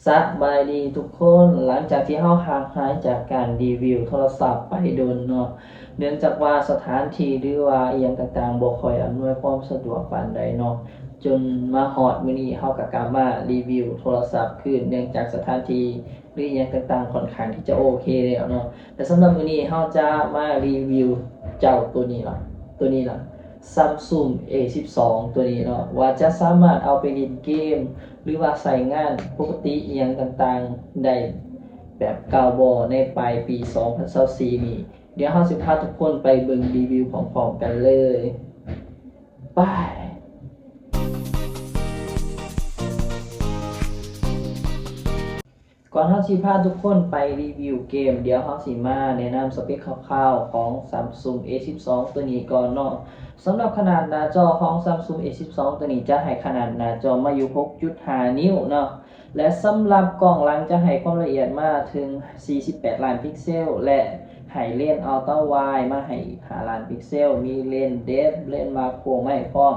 ສະບາຍດີທຸກຄົນ, ຫຼັງຈາກທີ່ເຮົາຫ່າງຫາຍຈາກການຣີວິວໂທລະສັບໄປດົນເນາະ, ເນື່ອງຈາກວ່າສະຖານທີ່ ຫຼືວ່າອີ່ຫຍັງຕ່າງໆ ບໍ່ຄ່ອຍອຳນວຍຄວາມສະດວກປານໃດເນາະ, ຈົນມາຮອດມື້ນີ້ເຮົາກໍກັບມາຣີວິວໂທລະສັບຄືນ, ເນື່ອງຈາກສະຖານທີ່ ຫຼືອີ່ຫຍັງຕ່າງໆ ຂ້ອນຂ້າງທີ່ຈະໂອເຄແລ້ວເນາະ. ແລະ ສຳລັບມື້ນີ້ເຮົາຈະມາຣີວິວເຈົ້າໂຕນີ້ລະ, ໂຕນີ້ລະ Samsung A ສິບສອງ ໂຕນີ້ເນາະ ວ່າຈະສາມາດເອົາໄປຫຼິ້ນເກມ ຫຼືວ່າໃຊ້ງານປົກກະຕິອີ່ຫຍັງຕ່າງໆ ໄດ້ແບບເກົ່າບໍ່ ໃນປາຍປີສອງພັນຊາວສີ່ນີ້. ດຽວເຮົາຊິພາທຸກຄົນໄປເບິ່ງຣີວິວພ້ອມໆກັນເລີຍ. ໄປ. ກ່ອນເຮົາຊິພາທຸກຄົນໄປຣີວິວເກມ, ດຽວເຮົາຊິມາແນະນຳສະເປັກຄ່າວໆຂອງ Samsung A ສິບສອງ ໂຕນີ້ກ່ອນເນາະ. ສຳລັບຂະໜາດໜ້າຈໍຂອງ Samsung A ສິບສອງ ໂຕນີ້ຈະໃຫ້ຂະໜາດໜ້າຈໍມາຢູ່ ຫົກຈຸດຫ້າ ນິ້ວເນາະ, ແລະ ສຳລັບກ້ອງຫຼັງຈະໃຫ້ຄວາມລະອຽດມາເຖິງ ສີ່ສິບແປດລ້ານພິກເຊວ ແລະ ໃຫ້ເລນ Ultra Wide ມາໃຫ້ອີກ ຫ້າລ້ານພິກເຊວ, ມີເລນ Depth ເລນ Macro ມາໃຫ້ພ້ອມ.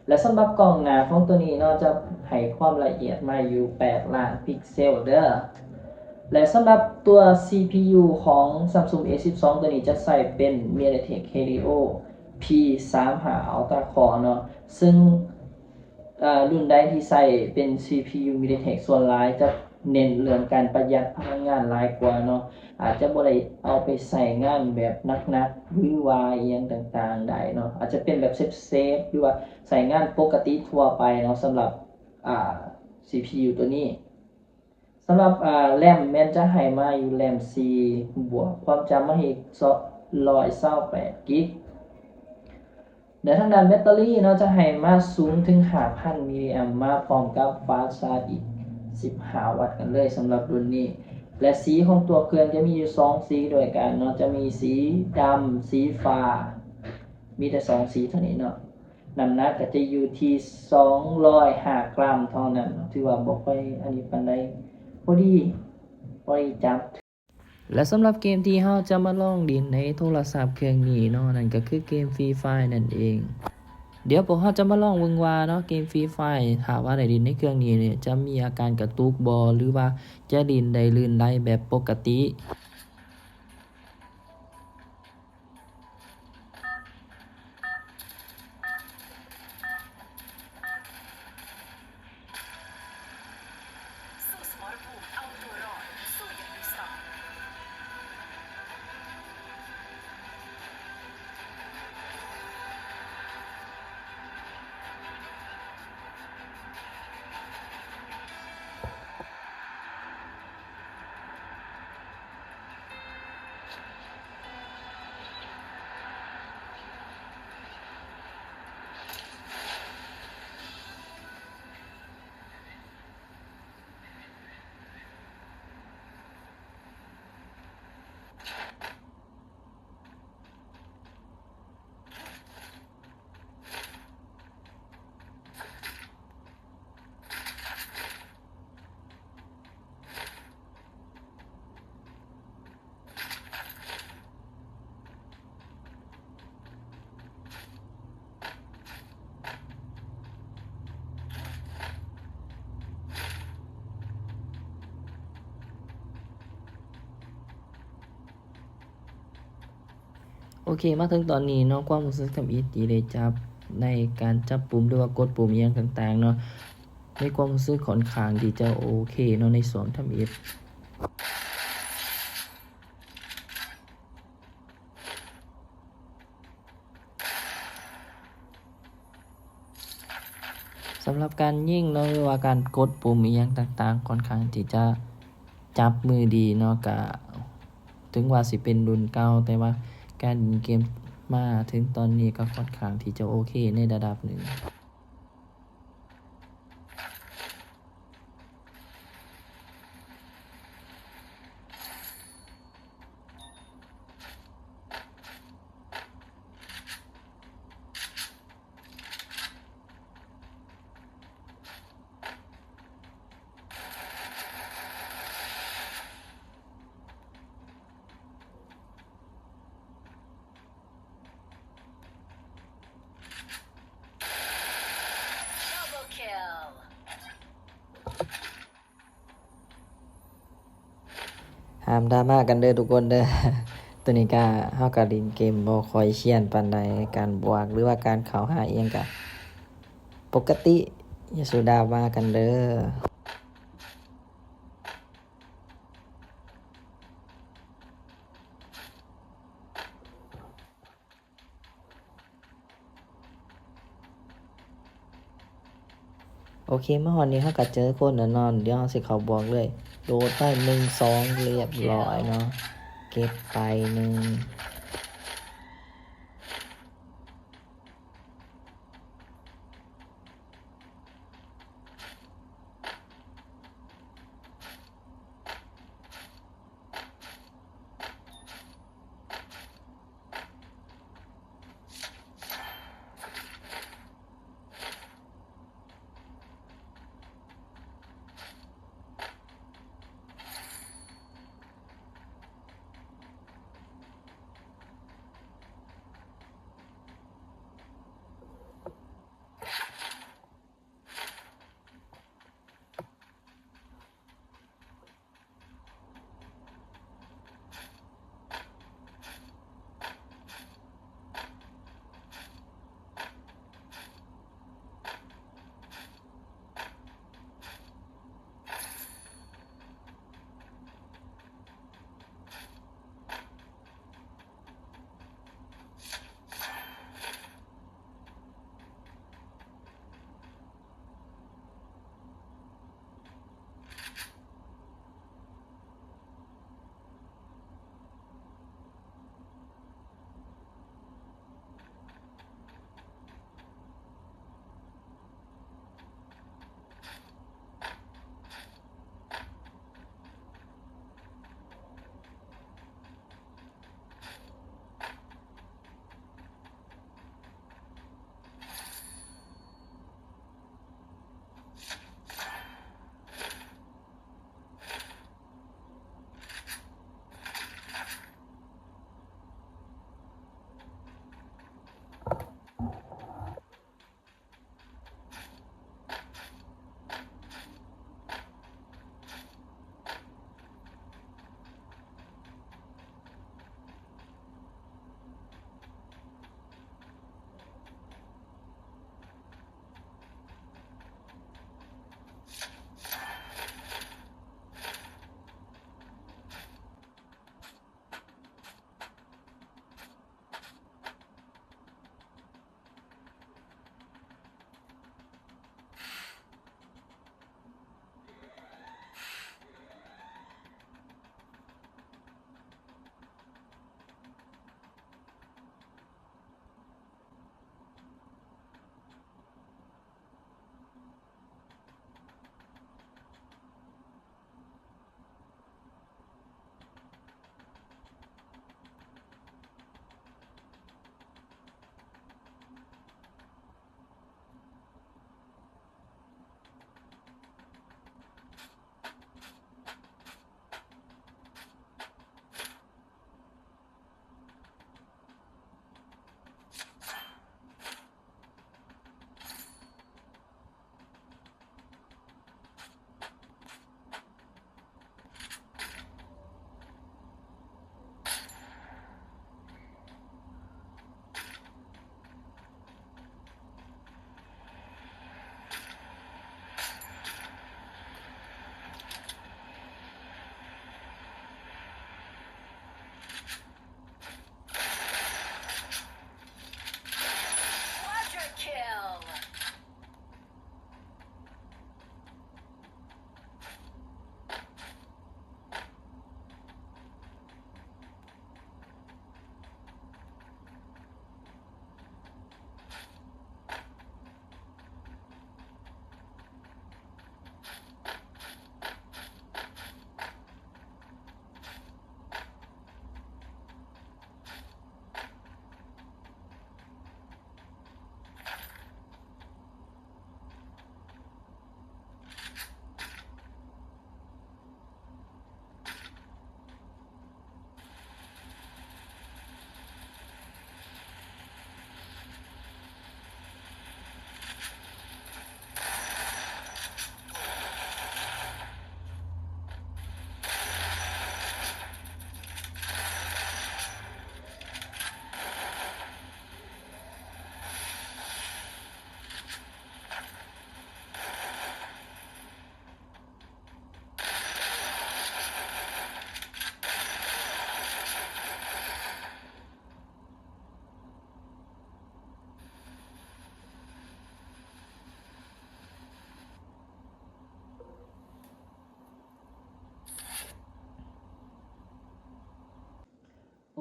ແລະ ສຳລັບກ້ອງໜ້າຂອງໂຕນີ້ເນາະ ຈະໃຫ້ຄວາມລະອຽດມາຢູ່ ແປດລ້ານພິກເຊວເດີ. ແລະ ສຳລັບຕົວ CPU ຂອງ Samsung A ສິບສອງ ໂຕນີ້ຈະໃຊ້ເປັນ MediaTek Helio P ສາມຫ້າ Ultra Core ເນາະ, ເຊິ່ງ ເອີ່ ລຸ້ນໃດທີ່ໃຊ້ເປັນ CPU MediaTek ສ່ວນຫຼາຍຈະເນັ້ນເລື່ອງການປະຢັດພະລັງງານຫຼາຍກວ່າເນາະ, ອາດຈະບໍ່ໄດ້ເອົາໄປໃຊ້ງານແບບໜັກໆ ຫຼືວ່າອີ່ຫຍັງຕ່າງໆໄດ້ເນາະ, ອາດຈະເປັນແບບເຊຟໆ ຫຼືວ່າໃຊ້ງານປົກກະຕິທົ່ວໄປເນາະ ສຳລັບ ອາ CPU ໂຕນີ້. ສຳລັບ ອາ RAM ແມ່ນຈະໃຫ້ມາຢູ່ RAM ສີ່ບວກ ຄວາມຈຳມະຫິດ ສອງຮ້ອຍຊາວແປດກິກ. ແລະ ທາງດ້ານແບັດເຕີຣີເນາະ ຈະໃຫ້ມາສູງເຖິງ ຫ້າພັນມິລລີແອມ ມາພ້ອມກັບ Fast Charge ອີກ ສິບຫ້າວັດກັນເລີຍສຳລັບລຸ້ນນີ້. ແລະ ສີຂອງຕົວເຄື່ອງຈະມີຢູ່ສອງສີດ້ວຍກັນເນາະ, ຈະມີສີດຳ ສີຟ້າ, ມີແຕ່ສອງສີເທົ່ານີ້ເນາະ. ນ້ຳໜັກກໍຈະຢູ່ທີ່ສອງຮ້ອຍຫ້າກຣາມເທົ່ານັ້ນເນາະ, ຖືວ່າບໍ່ຄ່ອຍອັນນີ້ປານໃດ, ພໍດີ ພໍດີຈັບ. ແລະ ສຳລັບເກມທີ່ເຮົາຈະມາລອງຫຼິ້ນໃນໂທລະສັບເຄື່ອງນີ້ເນາະ, ນັ້ນກໍຄືເກມ Free Fire ນັ້ນເອງ. ດຽວພວກເຮົາຈະມາລອງເບິ່ງວ່າເນາະ, ເກມ Free Fire ຖ້າວ່າໄດ້ຫຼິ້ນໃນເຄື່ອງນີ້ນີ້ ຈະມີອາການກະຕຸກບໍ່ ຫຼືວ່າຈະຫຼິ້ນໄດ້ລື່ນໄຫຼແບບປົກກະຕິ. ໂອເຄ ມາເຖິງຕອນນີ້ເນາະ, ຄວາມຮູ້ສຶກທຳອິດທີ່ໄດ້ຈັບໃນການຈັບປຸ່ມ ຫຼືວ່າກົດປຸ່ມອີ່ຫຍັງຕ່າງໆເນາະ, ໃນຄວາມຮູ້ສຶກຂ້ອນຂ້າງທີ່ຈະໂອເຄເນາະ ໃນຊ່ວງທຳອິດ. ສຳລັບການຍິງເນາະ ຫຼືວ່າການກົດປຸ່ມອີ່ຫຍັງຕ່າງໆ ຂ້ອນຂ້າງທີ່ຈະຈັບມືດີເນາະ, ກະເຖິງວ່າຊິເປັນລຸ້ນເກົ່າ ແຕ່ວ່າການຫຼິ້ນເກມມາເຖິງຕອນນີ້ກໍຂ້ອນຂ້າງທີ່ຈະໂອເຄໃນລະດັບໜຶ່ງ. ໂ ຫ້າມດຣາມາກັນເດີທຸກຄົນເດີ. ໂຕນີ້ກະ ເຮົາກະຫຼິ້ນເກມບໍ່ຄ່ອຍຊຽນປານໃດ, ການບວກ ຫຼືວ່າການເຂົ້າຫາອີ່ຫຍັງກະປົກກະຕິ, ຢ່າສູ່ດຣາມາກັນເດີ. ໂອເຄ ມາຮອດນີ້ເຮົາກະເຈີຄົນແລ້ວເນາະ, ດຽວເຮົາຊິເຂົ້າບວກເລີຍ. ໂດດໄປ ໜຶ່ງ ສອງ ລຽບລ້ອຍເນາະ, ເກັບໄປ ໜຶ່ງ.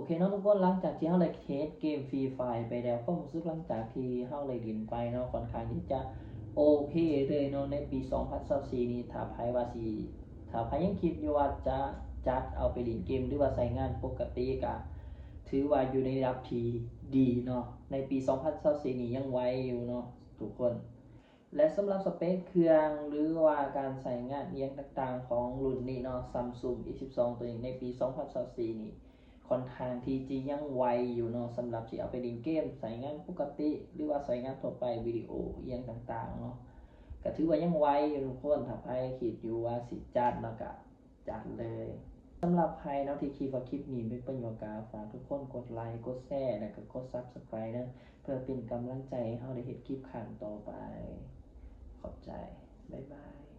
ໂອເຄເນາະທຸກຄົນ, ຫຼັງຈາກທີ່ເຮົາໄດ້ເທສເກມ Free Fire ໄປແລ້ວ, ຄວາມຮູ້ສຶກຫຼັງຈາກທີ່ເຮົາໄດ້ຫຼິ້ນໄປເນາະ ຂ້ອນຂ້າງທີ່ຈະໂອເຄເລີຍເນາະ. ໃນປີສອງພັນຊາວສີ່ນີ້ ຖ້າໃຜວ່າຊິ ຖ້າໃຜຍັງຄິດຢູ່ວ່າຈະຈັດເອົາໄປຫຼິ້ນເກມ ຫຼືວ່າໃຊ້ງານປົກກະຕິ ກະຖືວ່າຢູ່ໃນລະດັບທີ່ດີເນາະ. ໃນປີສອງພັນຊາວສີ່ນີ້ຍັງໄວຢູ່ເນາະທຸກຄົນ. ແລະ ສຳລັບສະເປັກເຄື່ອງ ຫຼືວ່າການໃຊ້ງານອີ່ຫຍັງຕ່າງໆຂອງລຸ້ນນີ້ເນາະ Samsung A ສິບສອງ ໂຕນີ້ ໃນປີສອງພັນຊາວສີ່ນີ້ ຂ້ອນຂ້າງທີ່ຈະຍັງໄວຢູ່ເນາະ ສຳລັບຊິເອົາໄປຫຼິ້ນເກມ ໃຊ້ງານປົກກະຕິ ຫຼືວ່າໃຊ້ງານທົ່ວໄປ ວິດີໂອອີ່ຫຍັງຕ່າງໆເນາະ ກະຖືວ່າຍັງໄວຢູ່ທຸກຄົນ. ຖ້າໃຜຄິດຢູ່ວ່າຊິຈັດເນາະ ກະ ຈັດເລີຍ. ສຳລັບໃຜເນາະທີ່ຄິດວ່າຄລິບນີ້ເປັນປະໂຫຍດ ກະຝາກທຸກຄົນກົດໄລ ກົດແຊ ແລະ ກະກົດ Subscribe ເດີ ເພື່ອເປັນກຳລັງໃຈໃຫ້ເຮົາໄດ້ເຮັດຄລິບຄັ້ງຕໍ່ໄປ. ຂອບໃຈ. ບາຍບາຍ.